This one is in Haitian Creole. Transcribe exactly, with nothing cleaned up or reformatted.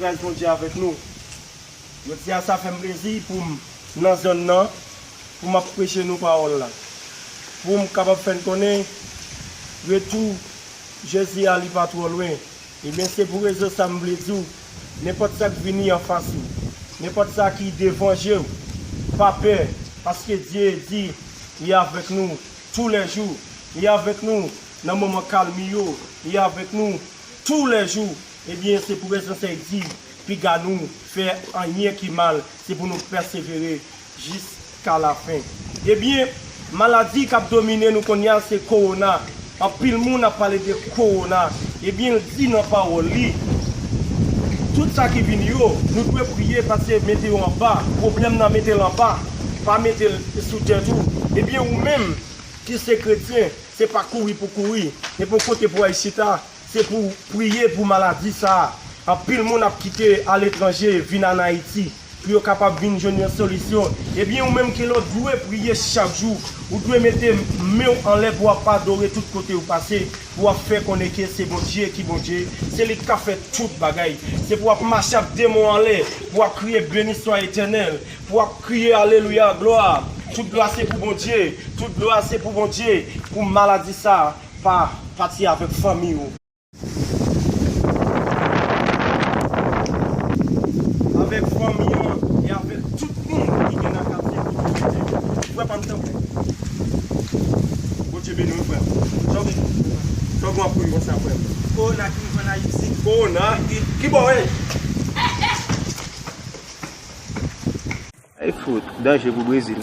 Grâce Bondye avèk nou. Jodi a sa fè m plezi pou m nan zòn nan, pou m ap preche nou pawòl la. Pou m kapab fè n konnen retou Jezi a li pa twò lwen. Ebyen, se pou rezon sa m vle di w, nenpòt sa k vini anfas ou, nenpòt sa ki devan je w, pa pè, paske Dye di li avèk nou toulèjou, li avèk nou nan moman kalmi yo, li avèk nou toulèjou. Ebyen, se pou rezon sa l di, piga nou fè anyen ki mal, se pou nou pèsevere jiska lafen. Ebyen, maladi k ap domine nou kounye a se kowona. Anpil moun ap pale de kowona. Ebyen, l di nan pawòl li, tout sa ki vini yo, nou dwe priye, pase mete yo anba. Pwoblèm nan mete l anba. Pa mete l sou tèt ou. Ebyen, ou menm ki se kretyen, se pa kouri pou kouri, men pou kote pou w al chita, se pou w priye pou maladi sa a. Anpil moun ap kite aletranje vin ann Ayiti pou yo kapab vin jwenn yon solisyon. Ebyen, ou menm ki la, w dwe priye chak jou. Ou dwe mete men w anlè pou w ap adore tout kote ou pase, pou w ap fè konnen ke se Bondye ki Bondye, se li k ka fè tout bagay. Se pou w ap mache ap de men w anlè, pou w ap kriye beni swa Etènèl, pou w ap kriye alelouya, glwa. Tout glwa se pou Bondye, tout glwa se pou Bondye, pou maladi sa a pa pati avèk fanmi w. Avèk fanmi an e avèk tout moun ki gen nan katye kote w rete. Frè pa m, tanpri. Bondye beni w, frè m. Sa w gen? Sa w gen w ap kouri konsa, frè m? Kowona ki rive ann Ayiti. Kowona? Ki bò w ye? Ay fout, danje pou Brezil.